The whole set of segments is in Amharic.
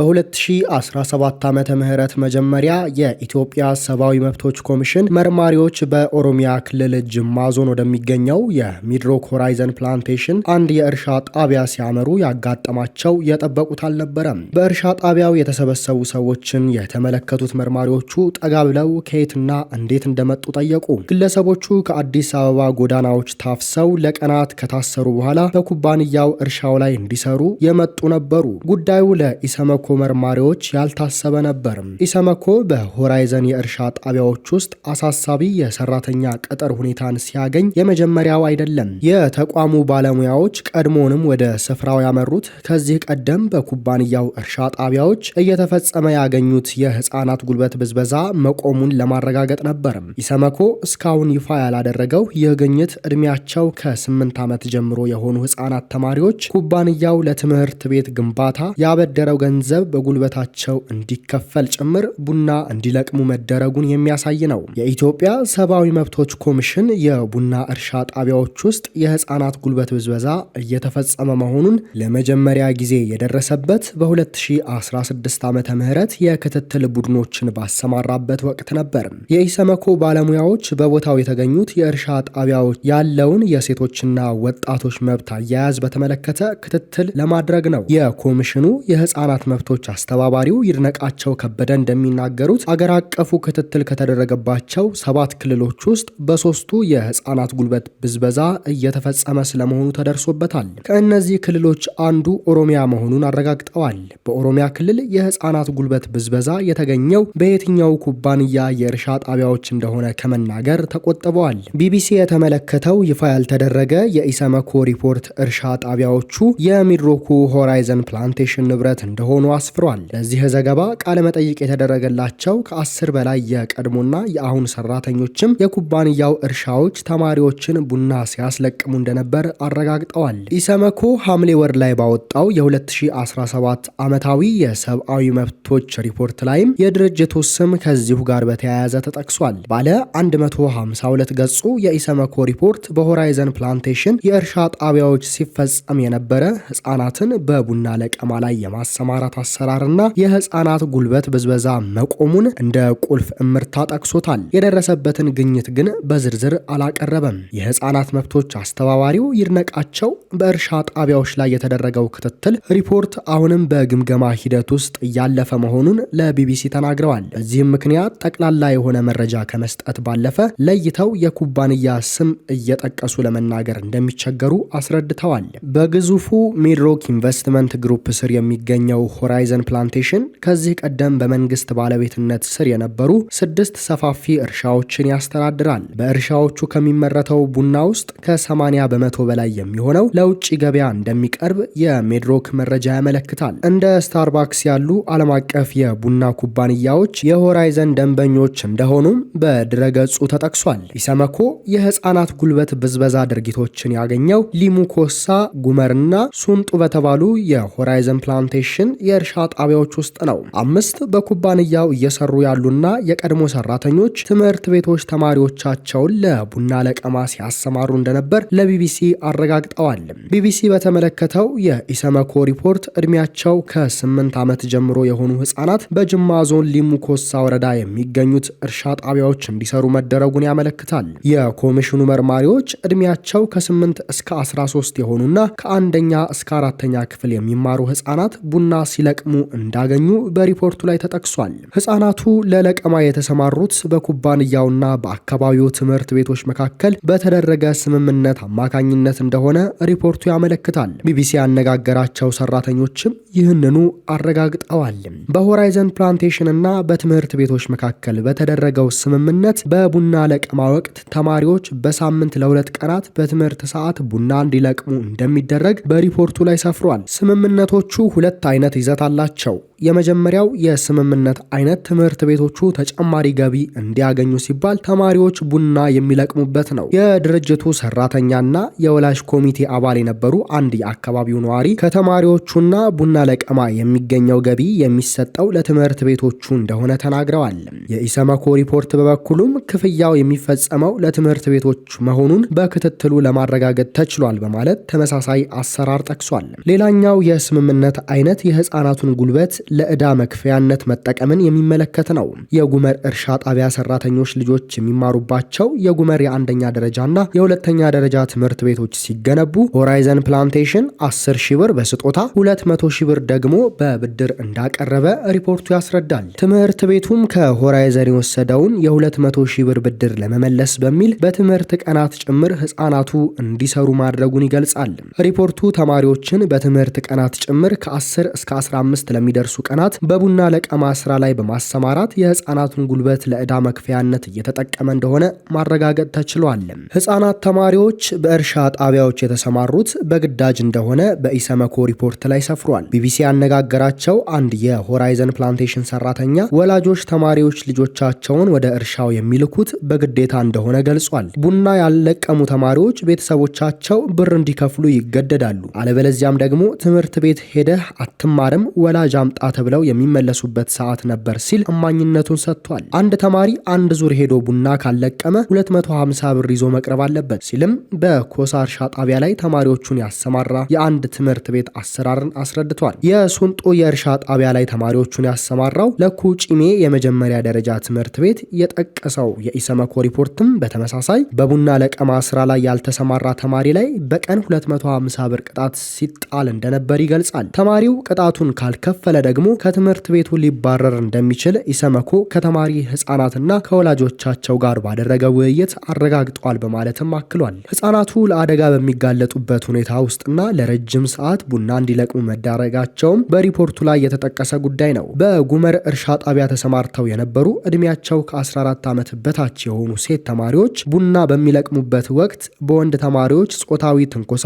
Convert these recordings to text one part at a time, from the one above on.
በ2017 ዓመተ ምህረት መጀመሪያ የኢትዮጵያ ሰብአዊ መብቶች ኮሚሽን መርማሪዎች በኦሮሚያ ክልል ጅማ ዞን ወደሚገኘው የሚድሮክ ሆራይዘን ፕላንቴሽን አንድ የእርሻ ጣቢያ ሲያመሩ ያጋጠማቸው የጠበቁት አልነበረም። በእርሻ ጣቢያው የተሰበሰቡ ሰዎችን የተመለከቱት መርማሪዎቹ ጠጋ ብለው ከየትና እንዴት እንደመጡ ጠየቁ። ግለሰቦቹ ከአዲስ አበባ ጎዳናዎች ታፍሰው ለቀናት ከታሰሩ በኋላ በኩባንያው እርሻው ላይ እንዲሰሩ የመጡ ነበሩ። ጉዳዩ ለኢሰመኮ መርማሪዎች ያልታሰበ ነበር። ኢሰመኮ በሆራይዘን የእርሻ ጣቢያዎች ውስጥ አሳሳቢ የሰራተኛ ቅጥር ሁኔታን ሲያገኝ የመጀመሪያው አይደለም። የተቋሙ ባለሙያዎች ቀድሞውንም ወደ ስፍራው ያመሩት ከዚህ ቀደም በኩባንያው እርሻ ጣቢያዎች እየተፈጸመ ያገኙት የህፃናት ጉልበት ብዝበዛ መቆሙን ለማረጋገጥ ነበር። ኢሰመኮ እስካሁን ይፋ ያላደረገው ይህ ግኝት እድሜያቸው ከ8 ዓመት ጀምሮ የሆኑ ህፃናት ተማሪዎች ኩባንያው ለትምህርት ቤት ግንባታ ያበደረው ገንዘብ በጉልበታቸው እንዲከፈል ጭምር ቡና እንዲለቅሙ መደረጉን የሚያሳይ ነው። የኢትዮጵያ ሰብአዊ መብቶች ኮሚሽን የቡና እርሻ ጣቢያዎች ውስጥ የህፃናት ጉልበት ብዝበዛ እየተፈጸመ መሆኑን ለመጀመሪያ ጊዜ የደረሰበት በ2016 ዓመተ ምህረት የክትትል ቡድኖችን ባሰማራበት ወቅት ነበር። የኢሰመኮ ባለሙያዎች በቦታው የተገኙት የእርሻ ጣቢያዎች ያለውን የሴቶችና ወጣቶች መብት አያያዝ በተመለከተ ክትትል ለማድረግ ነው። የኮሚሽኑ የህፃናት መብቶች አስተባባሪው ይድነቃቸው ከበደ እንደሚናገሩት አገር አቀፉ ክትትል ከተደረገባቸው 7 ክልሎች ውስጥ በ3ቱ የህፃናት ጉልበት ብዝበዛ እየተፈጸመ ስለመሆኑ ተደርሶበታል። ከእነዚህ ክልሎች አንዱ ኦሮሚያ መሆኑን አረጋግጠዋል። በኦሮሚያ ክልል የህፃናት ጉልበት ብዝበዛ የተገኘው በየትኛው ኩባንያ የእርሻ ጣቢያዎች እንደሆነ ከመናገር ተቆጥበዋል። ቢቢሲ የተመለከተው ይፋ ያልተደረገ የኢሰመኮ ሪፖርት እርሻ ጣቢያዎቹ የሚድሮኩ ሆራይዘን ፕላንቴሽን ንብረት እንደሆኑ አስፍሯል። ለዚህ ዘገባ ቃለመጠይቅ የተደረገላቸው ከ10 በላይ የቀድሞና የአሁን ሰራተኞችም የኩባንያው እርሻዎች ተማሪዎችን ቡና ሲያስለቅሙ እንደነበር አረጋግጠዋል። ኢሰመኮ ሐምሌ ወር ላይ ባወጣው የ2017 ዓመታዊ የሰብአዊ መብቶች ሪፖርት ላይም የድርጅቱ ስም ከዚሁ ጋር በተያያዘ ተጠቅሷል። ባለ 152 ገጹ የኢሰመኮ ሪፖርት በሆራይዘን ፕላንቴሽን የእርሻ ጣቢያዎች ሲፈጸም የነበረ ህጻናትን በቡና ለቀማ ላይ የማሰማራት አሰራርና የህፃናት ጉልበት ብዝበዛ መቆሙን እንደ ቁልፍ እምርታ ጠቅሶታል። የደረሰበትን ግኝት ግን በዝርዝር አላቀረበም። የህፃናት መብቶች አስተባባሪው ይድነቃቸው በእርሻ ጣቢያዎች ላይ የተደረገው ክትትል ሪፖርት አሁንም በግምገማ ሂደት ውስጥ እያለፈ መሆኑን ለቢቢሲ ተናግረዋል። በዚህም ምክንያት ጠቅላላ የሆነ መረጃ ከመስጠት ባለፈ ለይተው የኩባንያ ስም እየጠቀሱ ለመናገር እንደሚቸገሩ አስረድተዋል። በግዙፉ ሚድሮክ ኢንቨስትመንት ግሩፕ ስር የሚገኘው ሆራይዘን ፕላንቴሽን ከዚህ ቀደም በመንግስት ባለቤትነት ስር የነበሩ 6 ሰፋፊ እርሻዎችን ያስተዳድራል። በእርሻዎቹ ከሚመረተው ቡና ውስጥ ከ80% በላይ የሚሆነው ለውጭ ገበያ እንደሚቀርብ የሚድሮክ መረጃ ያመለክታል። እንደ ስታርባክስ ያሉ ዓለም አቀፍ የቡና ኩባንያዎች የሆራይዘን ደንበኞች እንደሆኑም በድረገጹ ተጠቅሷል። ኢሰመኮ የህፃናት ጉልበት ብዝበዛ ድርጊቶችን ያገኘው ሊሙ ኮሳ፣ ጉመርና ሱንጡ በተባሉ የሆራይዘን ፕላንቴሽን የእርሻ ጣቢያዎች ውስጥ ነው። 5 በኩባንያው እየሰሩ ያሉና የቀድሞ ሰራተኞች ትምህርት ቤቶች ተማሪዎቻቸውን ለቡና ለቀማ ሲያሰማሩ እንደነበር ለቢቢሲ አረጋግጠዋል። ቢቢሲ በተመለከተው የኢሰመኮ ሪፖርት እድሜያቸው ከ8 ዓመት ጀምሮ የሆኑ ህጻናት በጅማ ዞን ሊሙ ኮሳ ወረዳ የሚገኙት እርሻ ጣቢያዎች እንዲሰሩ መደረጉን ያመለክታል። የኮሚሽኑ መርማሪዎች እድሜያቸው ከ8 እስከ 13 የሆኑና ከአንደኛ እስከ አራተኛ ክፍል የሚማሩ ህጻናት ቡና ሲለቅሙ እንዳገኙ በሪፖርቱ ላይ ተጠቅሷል። ህጻናቱ ለለቀማ የተሰማሩት በኩባንያውና በአካባቢው ትምህርት ቤቶች መካከል በተደረገ ስምምነት አማካኝነት እንደሆነ ሪፖርቱ ያመለክታል። ቢቢሲ ያነጋገራቸው ሰራተኞችም ይህንኑ አረጋግጠዋል። በሆራይዘን ፕላንቴሽን እና በትምህርት ቤቶች መካከል በተደረገው ስምምነት በቡና ለቀማ ወቅት ተማሪዎች በሳምንት ለ2 ቀናት በትምህርት ሰዓት ቡና እንዲለቅሙ እንደሚደረግ በሪፖርቱ ላይ ሰፍሯል። ስምምነቶቹ 2 አይነት ይዘት አላቸው። የመጀመሪያው የስምምነት አይነት ትምህርት ቤቶቹ ተጨማሪ ገቢ እንዲያገኙ ሲባል ተማሪዎች ቡና የሚለቅሙበት ነው። የድርጅቱ ሰራተኛና የወላጅ ኮሚቴ አባል የነበሩ አንድ የአካባቢው ነዋሪ ከተማሪዎቹና ቡና ለቀማ የሚገኘው ገቢ የሚሰጠው ለትምህርት ቤቶቹ እንደሆነ ተናግረዋል። የኢሰመኮ ሪፖርት በበኩሉም ክፍያው የሚፈጸመው ለትምህርት ቤቶች መሆኑን በክትትሉ ለማረጋገጥ ተችሏል በማለት ተመሳሳይ አሰራር ጠቅሷል። ሌላኛው የስምምነት አይነት የህፃናቱን ጉልበት ለዕዳ መክፈያነት መጠቀምን የሚመለከት ነው። የጉመር እርሻ ጣቢያ ሰራተኞች ልጆች የሚማሩባቸው የጉመር የአንደኛ ደረጃና የሁለተኛ ደረጃ ትምህርት ቤቶች ሲገነቡ ሆራይዘን ፕላንቴሽን 10 ሺህ ብር በስጦታ፣ 200 ሺህ ብር ደግሞ በብድር እንዳቀረበ ሪፖርቱ ያስረዳል። ትምህርት ቤቱም ከሆራይዘን የወሰደውን የ200 ሺህ ብር ብድር ለመመለስ በሚል በትምህርት ቀናት ጭምር ህጻናቱ እንዲሰሩ ማድረጉን ይገልጻል። ሪፖርቱ ተማሪዎችን በትምህርት ቀናት ጭምር ከ10 እስከ 15 ለሚደርሱ ቀናት በቡና ለቀማ ስራ ላይ በማሰማራት የህፃናቱን ጉልበት ለዕዳ መክፈያነት እየተጠቀመ እንደሆነ ማረጋገጥ ተችሏል። ህጻናት ተማሪዎች በእርሻ ጣቢያዎች የተሰማሩት በግዳጅ እንደሆነ በኢሰመኮ ሪፖርት ላይ ሰፍሯል። ቢቢሲ ያነጋገራቸው አንድ የሆራይዘን ፕላንቴሽን ሰራተኛ ወላጆች ተማሪዎች ልጆቻቸውን ወደ እርሻው የሚልኩት በግዴታ እንደሆነ ገልጿል። ቡና ያልለቀሙ ተማሪዎች ቤተሰቦቻቸው ብር እንዲከፍሉ ይገደዳሉ። አለበለዚያም ደግሞ ትምህርት ቤት ሄደህ አትማርም፣ ወላጅ አምጣ ተብለው የሚመለሱበት ሰዓት ነበር ሲል እማኝነቱን ሰጥቷል። አንድ ተማሪ አንድ ዙር ሄዶ ቡና ካልለቀመ 250 ብር ይዞ መቅረብ አለበት ሲልም በኮሳ እርሻ ጣቢያ ላይ ተማሪዎቹን ያሰማራ የአንድ ትምህርት ቤት አሰራርን አስረድቷል። የሱንጦ የእርሻ ጣቢያ ላይ ተማሪዎቹን ያሰማራው ለኩ ጪሜ የመጀመሪያ ደረጃ ትምህርት ቤት የጠቀሰው የኢሰመኮ ሪፖርትም በተመሳሳይ በቡና ለቀማ ስራ ላይ ያልተሰማራ ተማሪ ላይ በቀን 250 ብር ቅጣት ሲጣል እንደነበር ይገልጻል። ተማሪው ቅጣቱን ካልከፈለ ደግሞ ከትምህርት ቤቱ ሊባረር እንደሚችል ኢሰመኮ ከተማሪ ህጻናትና ከወላጆቻቸው ጋር ባደረገው ውይይት አረጋግጧል በማለትም አክሏል። ህጻናቱ ለአደጋ በሚጋለጡበት ሁኔታ ውስጥና ለረጅም ሰዓት ቡና እንዲለቅሙ መዳረጋቸውም በሪፖርቱ ላይ የተጠቀሰ ጉዳይ ነው። በጉመር እርሻ ጣቢያ ተሰማርተው የነበሩ እድሜያቸው ከ14 ዓመት በታች የሆኑ ሴት ተማሪዎች ቡና በሚለቅሙበት ወቅት በወንድ ተማሪዎች ጾታዊ ትንኮሳ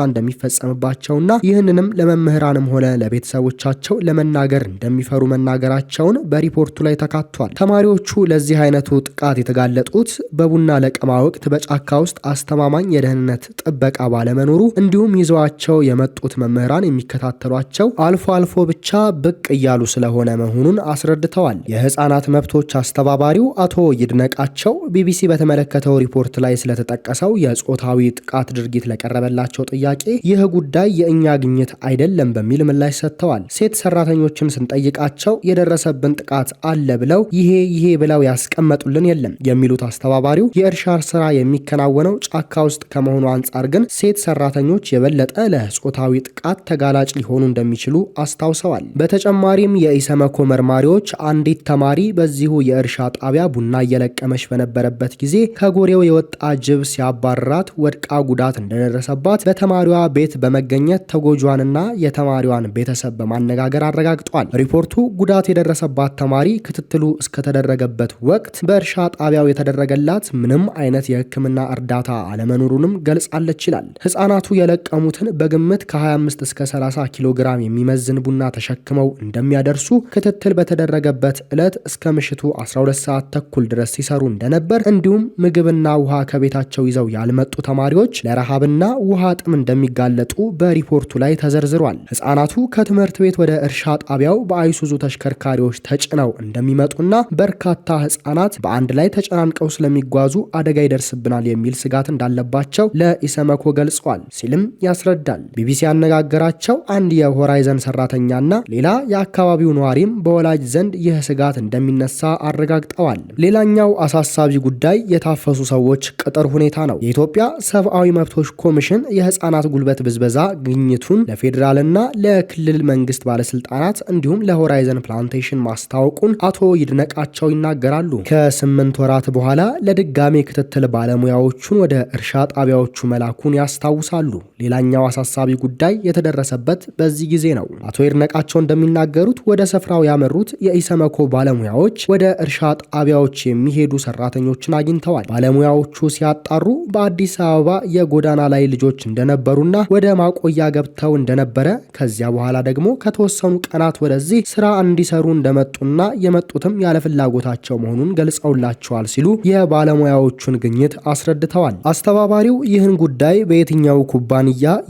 እንደሚፈጸምባቸውና ይህንንም ለመምህራንም ሆነ ለቤተሰቦቻቸው ለመናገር እንደሚፈሩ መናገራቸውን በሪፖርቱ ላይ ተካቷል። ተማሪዎቹ ለዚህ አይነቱ ጥቃት የተጋለጡት በቡና ለቀማ ወቅት በጫካ ውስጥ አስተማማኝ የደህንነት ጥበቃ ባለመኖሩ እንዲሁም ይዘዋቸው የመጡት መምህራን የሚከታተሏቸው አልፎ አልፎ ብቻ ብቅ እያሉ ስለሆነ መሆኑን አስረድተዋል። የህፃናት መብቶች አስተባባሪው አቶ ይድነቃቸው ቢቢሲ በተመለከተው ሪፖርት ላይ ስለተጠቀሰው የጾታዊ ጥቃት ድርጊት ለቀረበላቸው ጥያቄ ይህ ጉዳይ የእኛ ግኝት አይደለም በሚል ምላሽ ሰጥተዋል። ሴት ሰራተኞችን ስንጠይቃቸው የደረሰብን ጥቃት አለ ብለው ይሄ ይሄ ብለው ያስቀመጡልን የለም የሚሉት አስተባባሪው የእርሻ ስራ የሚከናወነው ጫካ ውስጥ ከመሆኑ አንጻር ግን ሴት ሰራተኞች የበለጠ ለጾታዊ ጥቃት ተጋላጭ ሊሆኑ እንደሚችሉ አስታውሰዋል። በተጨማሪም የኢሰመኮ መርማሪዎች አንዲት ተማሪ በዚሁ የእርሻ ጣቢያ ቡና እየለቀመች በነበረበት ጊዜ ከጎሬው የወጣ ጅብ ሲያባርራት ወድቃ ጉዳት እንደደረሰባት በተማሪዋ ቤት በመገኘት ተጎጇንና የተማሪዋን ቤተሰብ በማነጋገር አረጋግጧል። ሪፖርቱ ጉዳት የደረሰባት ተማሪ ክትትሉ እስከተደረገበት ወቅት በእርሻ ጣቢያው የተደረገላት ምንም አይነት የሕክምና እርዳታ አለመኖሩንም ገልጻለች ይላል። ህጻናቱ የለቀሙትን በግምት ከ25 እስከ 30 ኪሎ ግራም የሚመዝን ቡና ተሸክመው እንደሚያደርሱ ክትትል በተደረገበት ዕለት እስከ ምሽቱ 12 ሰዓት ተኩል ድረስ ሲሰሩ እንደነበር እንዲሁም ምግብና ውሃ ከቤታቸው ይዘው ያልመጡ ተማሪዎች ለረሃብና ውሃ ጥም እንደሚጋለጡ በሪፖርቱ ላይ ተዘርዝሯል። ህጻናቱ ከትምህርት ቤት ወደ እርሻ ጣቢያው በአይሱዙ ተሽከርካሪዎች ተጭነው እንደሚመጡና በርካታ ህጻናት በአንድ ላይ ተጨናንቀው ስለሚጓዙ አደጋ ይደርስብናል የሚል ስጋት እንዳለባቸው ለኢሰመኮ ገልጿል ሲልም ያስረዳል። ቢቢሲ ያነጋገራቸው አንድ የሆራይዘን ሰራተኛና ሌላ የአካባቢው ነዋሪም በወላጅ ዘንድ ይህ ስጋት እንደሚነሳ አረጋግጠዋል። ሌላኛው አሳሳቢ ጉዳይ የታፈሱ ሰዎች ቅጥር ሁኔታ ነው። የኢትዮጵያ ሰብአዊ መብቶች ኮሚሽን የህፃናት ጉልበት ብዝበዛ ግኝቱን ለፌዴራልና ለክልል መንግስት ባለስልጣናት እንዲሁም ለሆራይዘን ፕላንቴሽን ማስታወቁን አቶ ይድነቃቸው ይናገራሉ። ከ8 ወራት በኋላ ለድጋሜ ክትትል ባለሙያዎቹን ወደ እርሻ ጣቢያዎቹ መላኩን ያስታውሳሉ። ሌላኛው አሳሳቢ ጉዳይ የተደረሰበት በዚህ ጊዜ ነው። አቶ ይድነቃቸው እንደሚናገሩት ወደ ስፍራው ያመሩት የኢሰመኮ ባለሙያዎች ወደ እርሻ ጣቢያዎች የሚሄዱ ሰራተኞችን አግኝተዋል። ባለሙያዎቹ ሲያጣሩ በአዲስ አበባ የጎዳና ላይ ልጆች እንደነበሩና ወደ ማቆያ ገብተው እንደነበረ ከዚያ በኋላ ደግሞ ከተወሰኑ ቀናት ወደዚህ ስራ እንዲሰሩ እንደመጡና የመጡትም ያለፍላጎታቸው መሆኑን ገልጸውላቸዋል ሲሉ የባለሙያዎቹን ግኝት አስረድተዋል። አስተባባሪው ይህን ጉዳይ በየትኛው ኩባንያ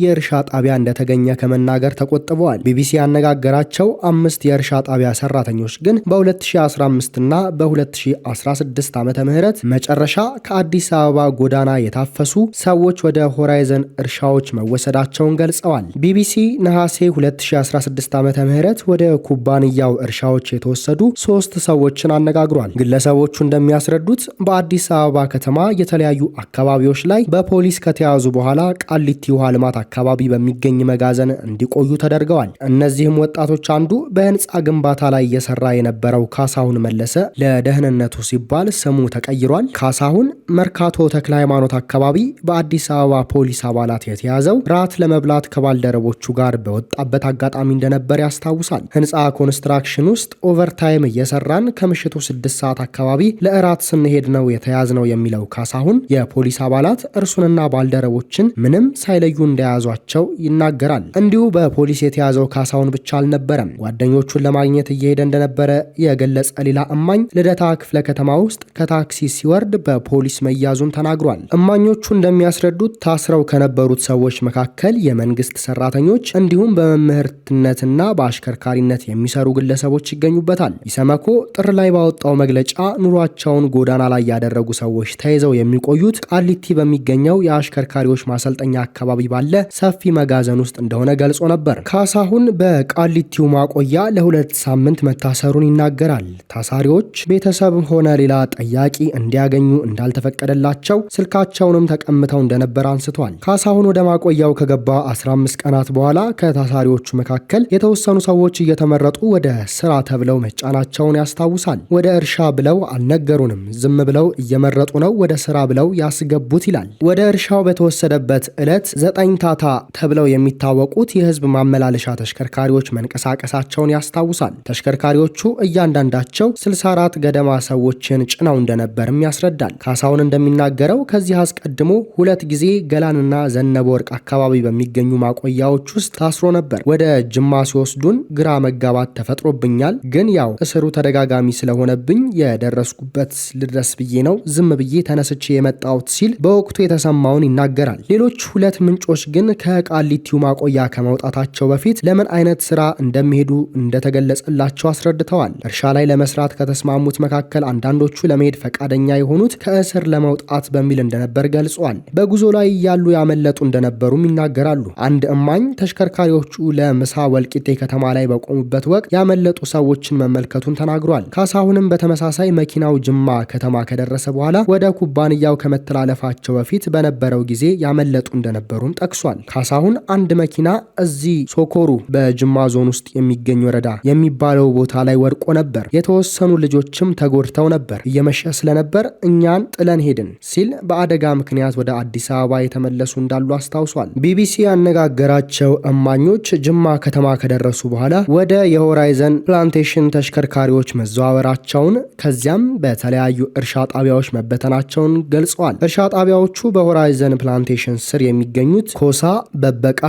የእርሻ ጣቢያ እንደተገኘ ከመናገር ተቆጥበዋል። ቢቢሲ ያነጋገራቸው 5 የእርሻ ጣቢያ ሰራተኞች ግን በ2015 እና በ2016 ዓመተ ምህረት መጨረሻ ከአዲስ አበባ ጎዳና የታፈሱ ሰዎች ወደ ሆራይዘን እርሻዎች መወሰዳቸውን ገልጸዋል። ቢቢሲ ነሐሴ 2016 ዓመተ ምህረት ወደ ኩባንያው እርሻዎች የተወሰዱ 3 ሰዎችን አነጋግሯል። ግለሰቦቹ እንደሚያስረዱት በአዲስ አበባ ከተማ የተለያዩ አካባቢዎች ላይ በፖሊስ ከተያዙ በኋላ ቃሊቲ ውሃ ልማት አካባቢ በሚገኝ መጋዘን እንዲቆዩ ተደርገዋል። እነዚህም ወጣቶች አንዱ በህንፃ ግንባታ ላይ እየሰራ የነበረው ካሳሁን መለሰ፣ ለደህንነቱ ሲባል ስሙ ተቀይሯል። ካሳሁን መርካቶ ተክለ ሃይማኖት አካባቢ በአዲስ አበባ ፖሊስ አባላት የተያዘው ራት ለመብላት ከባልደረቦቹ ጋር በወጣበት አጋጣሚ እንደነበር ያስታውሳል። ህንፃ ኮንስትራክሽን ውስጥ overtime እየሰራን ከምሽቱ 6 ሰዓት አካባቢ ለእራት ስንሄድ ነው የተያዝነው የሚለው ካሳሁን የፖሊስ አባላት እርሱንና ባልደረቦችን ምንም ሳይለዩ እንደያዟቸው ይናገራል። እንዲሁ በፖሊስ የተያዘው ካሳሁን ብቻ አልነበረም። ጓደኞቹን ለማግኘት እየሄደ እንደነበረ የገለጸ ሌላ እማኝ ልደታ ክፍለ ከተማ ውስጥ ከታክሲ ሲወርድ በፖሊስ መያዙን ተናግሯል። እማኞቹ እንደሚያስረዱት ታስረው ከነበሩት ሰዎች መካከል የመንግስት ሰራተኞች እንዲሁም በመምህርትነትና በአሽከርካሪነት የሚሰሩ ግለሰቦች ይገኙበታል። ኢሰመኮ ጥር ላይ ባወጣው መግለጫ ኑሯቸውን ጎዳና ላይ ያደረጉ ሰዎች ተይዘው የሚቆዩት ቃሊቲ በሚገኘው የአሽከርካሪዎች ማሰልጠኛ አካባቢ ባለ ሰፊ መጋዘን ውስጥ እንደሆነ ገልጾ ነበር። ካሳሁን በቃሊቲው ማቆያ ለ2 ሳምንት መታሰሩን ይናገራል። ታሳሪዎች ቤተሰብ ሆነ ሌላ ጠያቂ እንዲያገኙ እንዳልተፈቀደላቸው፣ ስልካቸውንም ተቀምተው እንደነበር አንስቷል። ካሳሁን ወደ ማቆያው ከገባ 15 ቀናት በኋላ ከታሳሪዎቹ መካከል የተወሰኑ ሰዎች እየተመረጡ ወደ ስራ ተብለው መጫናቸውን ያስታውሳል። ወደ እርሻ ብለው አልነገሩንም፣ ዝም ብለው እየመረጡ ነው ወደ ስራ ብለው ያስገቡት ይላል። ወደ እርሻው በተወሰደበት ዕለት ዘጠኝ ታታ ተብለው የሚታወቁት የህዝብ ማመላለሻ ተሽከርካሪዎች መንቀሳቀሳቸውን ያስታውሳል። ተሽከርካሪዎቹ እያንዳንዳቸው 64 ገደማ ሰዎችን ጭነው እንደነበርም ያስረዳል። ካሳሁን እንደሚናገረው ከዚህ አስቀድሞ ሁለት ጊዜ ገላንና ዘነበ ወርቅ አካባቢ በሚገኙ ማቆያዎች ውስጥ ታስሮ ነበር። ወደ ጅማ ሲወስዱን ግራ መጋባት ተፈጥሮብኛል። ግን ያው እስሩ ተደጋጋሚ ስለሆነብኝ የደረስኩበት ልድረስ ብዬ ነው ዝም ብዬ ተነስቼ የመጣሁት ሲል በወቅቱ የተሰማውን ይናገራል። ሌሎች ሁለት ምንጮች ግን ከቃሊቲው ማቆያ ከመውጣታቸው በፊት ለምን አይነት ስራ እንደሚሄዱ እንደተገለጸላቸው አስረድተዋል። እርሻ ላይ ለመስራት ከተስማሙት መካከል አንዳንዶቹ ለመሄድ ፈቃደኛ የሆኑት ከእስር ለመውጣት በሚል እንደነበር ገልጿል። በጉዞ ላይ ያሉ ያመለጡ እንደነበሩም ይናገራሉ። አንድ እማኝ ተሽከርካሪዎቹ ለምሳ ወልቂጤ ከተማ ላይ በቆሙበት ወቅት ያመለጡ ሰዎችን መመልከቱን ተናግሯል። ካሳሁንም በተመሳሳይ መኪናው ጅማ ከተማ ከደረሰ በኋላ ወደ ኩባንያው ከመተላለፋቸው በፊት በነበረው ጊዜ ያመለጡ እንደነበሩም ጠቅሷል። ካሳሁን አንድ መኪና እዚህ ሶኮሩ በጅማ ዞን ውስጥ የሚገኝ ወረዳ የሚባለው ቦታ ላይ ወድቆ ነበር። የተወሰኑ ልጆችም ተጎድተው ነበር። እየመሸ ስለነበር እኛን ጥለን ሄድን ሲል በአደጋ ምክንያት ወደ አዲስ አበባ የተመለሱ እንዳሉ አስታውሷል። ቢቢሲ ያነጋገራቸው እማኞች ጅማ ከተማ ከደረሱ በኋላ ወደ የሆራይዘን ፕላንቴሽን ተሽከርካሪዎች መዘዋወራቸውን፣ ከዚያም በተለያዩ እርሻ ጣቢያዎች መበተናቸውን ገልጸዋል። እርሻ ጣቢያዎቹ በሆራይዘን ፕላንቴሽን ስር የሚገኙት ኮሳ፣ በበቃ፣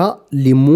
ሊሙ፣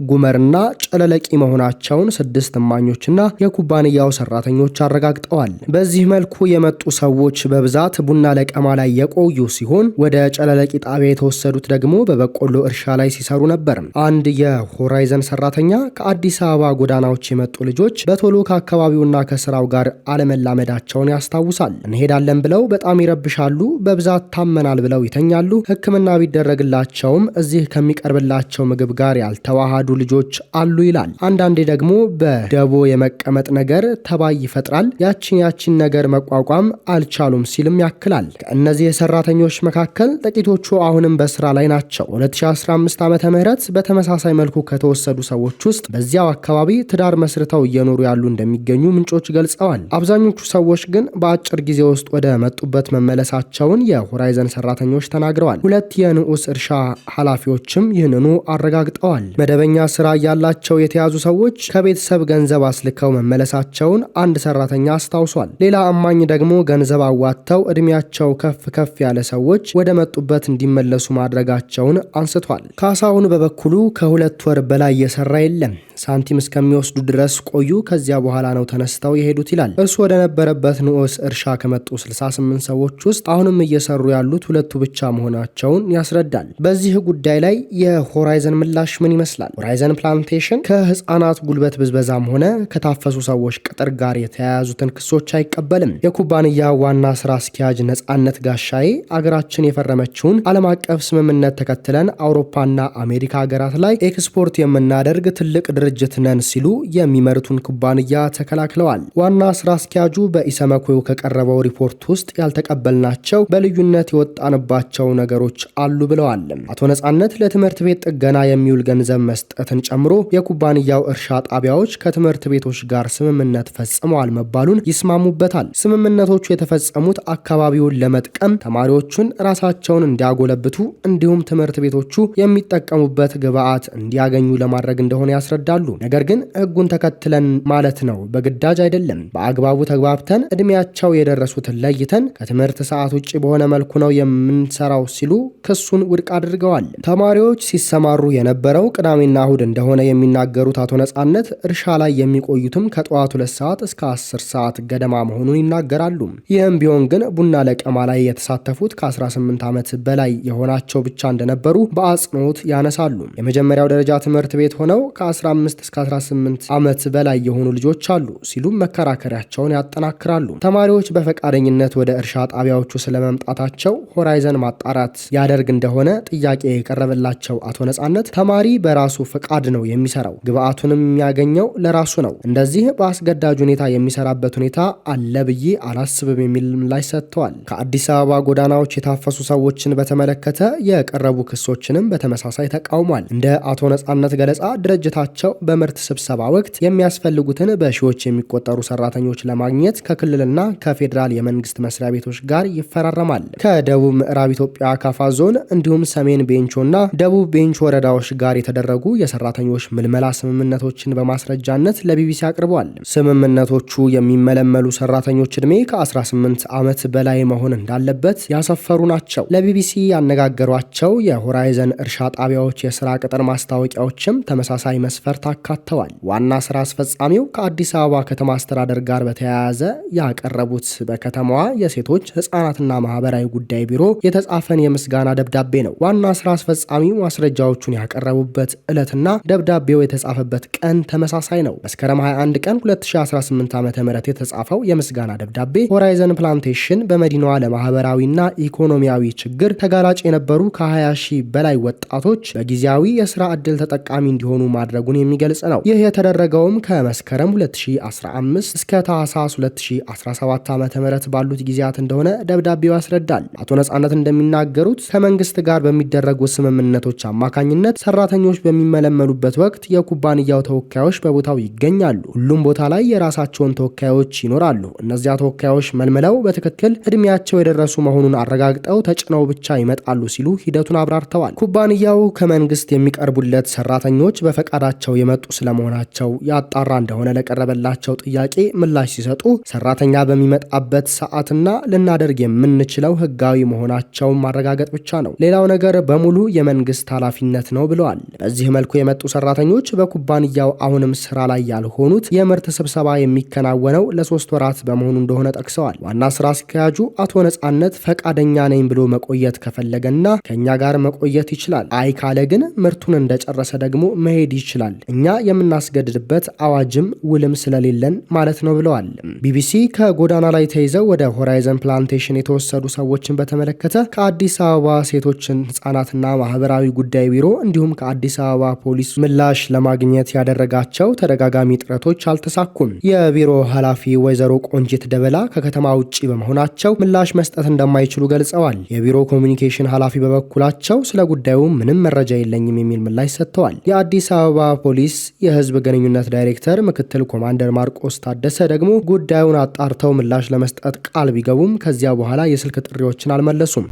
ጉመርና ጨለለቂ መሆናቸውን ስድስት እማኞችና የኩባንያው ሰራተኞች አረጋግጠዋል። በዚህ መልኩ የመጡ ሰዎች በብዛት ቡና ለቀማ ላይ የቆዩ ሲሆን ወደ ጨለለቂ ጣቢያ የተወሰዱት ደግሞ በበቆሎ እርሻ ላይ ሲሰሩ ነበር። አንድ የሆራይዘን ሰራተኛ ከአዲስ አበባ ጎዳናዎች የመጡ ልጆች በቶሎ ከአካባቢውና ከስራው ጋር አለመላመዳቸውን ያስታውሳል። እንሄዳለን ብለው በጣም ይረብሻሉ፣ በብዛት ታመናል ብለው ይተኛሉ። ሕክምና ቢደረግላቸውም እዚህ ከሚቀርብላቸው ምግብ ጋር ያልተዋሃዱ ልጆች አሉ ይላል። አንዳንዴ ደግሞ በደቦ የመቀመጥ ነገር ተባይ ይፈጥራል። ያችን ያችን ነገር መቋቋም አልቻሉም ሲልም ያክላል። ከእነዚህ የሰራተኞች መካከል ጥቂቶቹ አሁንም በስራ ላይ ናቸው። 2015 ዓ.ም በተመሳሳይ መልኩ ከተወሰዱ ሰዎች ውስጥ በዚያው አካባቢ ትዳር መስርተው እየኖሩ ያሉ እንደሚገኙ ምንጮች ገልጸዋል። አብዛኞቹ ሰዎች ግን በአጭር ጊዜ ውስጥ ወደ መጡበት መመለሳቸውን የሆራይዘን ሰራተኞች ተናግረዋል። ሁለት የንዑስ እርሻ ኃላፊዎችም ይህንኑ አረጋግጠዋል። መደበኛ ስራ ያላቸው የተያዙ ሰዎች ከቤተሰብ ገንዘብ አስልከው መመለሳቸውን አንድ ሰራተኛ አስታውሷል። ሌላ እማኝ ደግሞ ገንዘብ አዋጥተው እድሜያቸው ከፍ ከፍ ያለ ሰዎች ወደ መጡበት እንዲመለሱ ማድረጋቸውን አንስቷል። ካሳሁን በበኩሉ ከ2 ወር በላይ የሰራ የለም፣ ሳንቲም እስከሚወስዱ ድረስ ቆዩ፣ ከዚያ በኋላ ነው ተነስተው የሄዱት ይላል። እርሱ ወደ ነበረበት ንዑስ እርሻ ከመጡ 68 ሰዎች ውስጥ አሁንም እየሰሩ ያሉት ሁለቱ ብቻ መሆናቸውን ያስረዳል። በዚህ ጉዳይ ላይ የሆራይዘን ምላሽ ምን ይመስላል? ሆራይዘን ፕላንቴሽን ከህፃናት ጉልበት ብዝበዛም ሆነ ከታፈሱ ሰዎች ቅጥር ጋር የተያያዙትን ክሶች አይቀበልም። የኩባንያ ዋና ስራ አስኪያጅ ነጻነት ጋሻዬ አገራችን የፈረመችውን ዓለም አቀፍ ስምምነት ተከትለን አውሮፓና አሜሪካ ሀገራት ላይ ኤክስፖርት የምናደርግ ትልቅ ድርጅት ድርጅት ነን ሲሉ የሚመሩትን ኩባንያ ተከላክለዋል። ዋና ስራ አስኪያጁ በኢሰመኮ ከቀረበው ሪፖርት ውስጥ ያልተቀበልናቸው በልዩነት የወጣንባቸው ነገሮች አሉ ብለዋል። አቶ ነጻነት ለትምህርት ቤት ጥገና የሚውል ገንዘብ መስጠትን ጨምሮ የኩባንያው እርሻ ጣቢያዎች ከትምህርት ቤቶች ጋር ስምምነት ፈጽመዋል መባሉን ይስማሙበታል። ስምምነቶቹ የተፈጸሙት አካባቢውን ለመጥቀም፣ ተማሪዎቹን ራሳቸውን እንዲያጎለብቱ እንዲሁም ትምህርት ቤቶቹ የሚጠቀሙበት ግብዓት እንዲያገኙ ለማድረግ እንደሆነ ያስረዳሉ። ነገር ግን ሕጉን ተከትለን ማለት ነው፣ በግዳጅ አይደለም። በአግባቡ ተግባብተን እድሜያቸው የደረሱትን ለይተን ከትምህርት ሰዓት ውጭ በሆነ መልኩ ነው የምንሰራው ሲሉ ክሱን ውድቅ አድርገዋል። ተማሪዎች ሲሰማሩ የነበረው ቅዳሜና እሁድ እንደሆነ የሚናገሩት አቶ ነጻነት እርሻ ላይ የሚቆዩትም ከጠዋቱ 2 ሰዓት እስከ 10 ሰዓት ገደማ መሆኑን ይናገራሉ። ይህም ቢሆን ግን ቡና ለቀማ ላይ የተሳተፉት ከ18 ዓመት በላይ የሆናቸው ብቻ እንደነበሩ በአጽንኦት ያነሳሉ። የመጀመሪያው ደረጃ ትምህርት ቤት ሆነው ከ15 እስከ 18 ዓመት በላይ የሆኑ ልጆች አሉ ሲሉም መከራከሪያቸውን ያጠናክራሉ። ተማሪዎች በፈቃደኝነት ወደ እርሻ ጣቢያዎቹ ስለመምጣታቸው ሆራይዘን ማጣራት ያደርግ እንደሆነ ጥያቄ የቀረበላቸው አቶ ነጻነት ተማሪ በራሱ ፈቃድ ነው የሚሰራው፣ ግብአቱንም የሚያገኘው ለራሱ ነው። እንደዚህ በአስገዳጅ ሁኔታ የሚሰራበት ሁኔታ አለ ብዬ አላስብም የሚል ምላሽ ሰጥተዋል። ከአዲስ አበባ ጎዳናዎች የታፈሱ ሰዎችን በተመለከተ የቀረቡ ክሶችንም በተመሳሳይ ተቃውሟል። እንደ አቶ ነጻነት ገለጻ ድርጅታቸው በምርት ስብሰባ ወቅት የሚያስፈልጉትን በሺዎች የሚቆጠሩ ሰራተኞች ለማግኘት ከክልልና ከፌዴራል የመንግስት መስሪያ ቤቶች ጋር ይፈራረማል። ከደቡብ ምዕራብ ኢትዮጵያ ካፋ ዞን እንዲሁም ሰሜን ቤንቾና ደቡብ ቤንቾ ወረዳዎች ጋር የተደረጉ የሰራተኞች ምልመላ ስምምነቶችን በማስረጃነት ለቢቢሲ አቅርቧል። ስምምነቶቹ የሚመለመሉ ሰራተኞች ዕድሜ ከ18 ዓመት በላይ መሆን እንዳለበት ያሰፈሩ ናቸው። ለቢቢሲ ያነጋገሯቸው የሆራይዘን እርሻ ጣቢያዎች የስራ ቅጥር ማስታወቂያዎችም ተመሳሳይ መስፈርት አካተዋል። ዋና ስራ አስፈጻሚው ከአዲስ አበባ ከተማ አስተዳደር ጋር በተያያዘ ያቀረቡት በከተማዋ የሴቶች ህጻናትና ማህበራዊ ጉዳይ ቢሮ የተጻፈን የምስጋና ደብዳቤ ነው። ዋና ስራ አስፈጻሚው ማስረጃዎቹን ያቀረቡበት ዕለትና ደብዳቤው የተጻፈበት ቀን ተመሳሳይ ነው። መስከረም 21 ቀን 2018 ዓ.ም የተጻፈው የምስጋና ደብዳቤ ሆራይዘን ፕላንቴሽን በመዲናዋ ለማህበራዊና ኢኮኖሚያዊ ችግር ተጋላጭ የነበሩ ከ20 ሺህ በላይ ወጣቶች በጊዜያዊ የስራ ዕድል ተጠቃሚ እንዲሆኑ ማድረጉን የሚገልጽ ነው። ይህ የተደረገውም ከመስከረም 2015 እስከ ታህሳስ 2017 ዓ.ም ባሉት ጊዜያት እንደሆነ ደብዳቤው ያስረዳል። አቶ ነጻነት እንደሚናገሩት ከመንግስት ጋር በሚደረጉ ስምምነቶች አማካኝነት ሰራተኞች በሚመለመሉበት ወቅት የኩባንያው ተወካዮች በቦታው ይገኛሉ። ሁሉም ቦታ ላይ የራሳቸውን ተወካዮች ይኖራሉ። እነዚያ ተወካዮች መልምለው በትክክል እድሜያቸው የደረሱ መሆኑን አረጋግጠው ተጭነው ብቻ ይመጣሉ ሲሉ ሂደቱን አብራርተዋል። ኩባንያው ከመንግስት የሚቀርቡለት ሰራተኞች በፈቃዳቸው የመጡ ስለመሆናቸው ያጣራ እንደሆነ ለቀረበላቸው ጥያቄ ምላሽ ሲሰጡ ሰራተኛ በሚመጣበት ሰዓትና ልናደርግ የምንችለው ህጋዊ መሆናቸውን ማረጋገጥ ብቻ ነው። ሌላው ነገር በሙሉ የመንግስት ኃላፊነት ነው ብለዋል። በዚህ መልኩ የመጡ ሰራተኞች በኩባንያው አሁንም ስራ ላይ ያልሆኑት የምርት ስብሰባ የሚከናወነው ለ3 ወራት በመሆኑ እንደሆነ ጠቅሰዋል። ዋና ስራ አስኪያጁ አቶ ነጻነት ፈቃደኛ ነኝ ብሎ መቆየት ከፈለገና ከኛ ጋር መቆየት ይችላል። አይ ካለ ግን ምርቱን እንደጨረሰ ደግሞ መሄድ ይችላል። እኛ የምናስገድድበት አዋጅም ውልም ስለሌለን ማለት ነው ብለዋል። ቢቢሲ ከጎዳና ላይ ተይዘው ወደ ሆራይዘን ፕላንቴሽን የተወሰዱ ሰዎችን በተመለከተ ከአዲስ አበባ ሴቶችን ህጻናትና ማህበራዊ ጉዳይ ቢሮ እንዲሁም ከአዲስ አበባ ፖሊስ ምላሽ ለማግኘት ያደረጋቸው ተደጋጋሚ ጥረቶች አልተሳኩም። የቢሮ ኃላፊ ወይዘሮ ቆንጂት ደበላ ከከተማ ውጭ በመሆናቸው ምላሽ መስጠት እንደማይችሉ ገልጸዋል። የቢሮ ኮሚኒኬሽን ኃላፊ በበኩላቸው ስለ ጉዳዩ ምንም መረጃ የለኝም የሚል ምላሽ ሰጥተዋል። የአዲስ አበባ ፖሊስ የህዝብ ግንኙነት ዳይሬክተር ምክትል ኮማንደር ማርቆስ ታደሰ ደግሞ ጉዳዩን አጣርተው ምላሽ ለመስጠት ቃል ቢገቡም ከዚያ በኋላ የስልክ ጥሪዎችን አልመለሱም።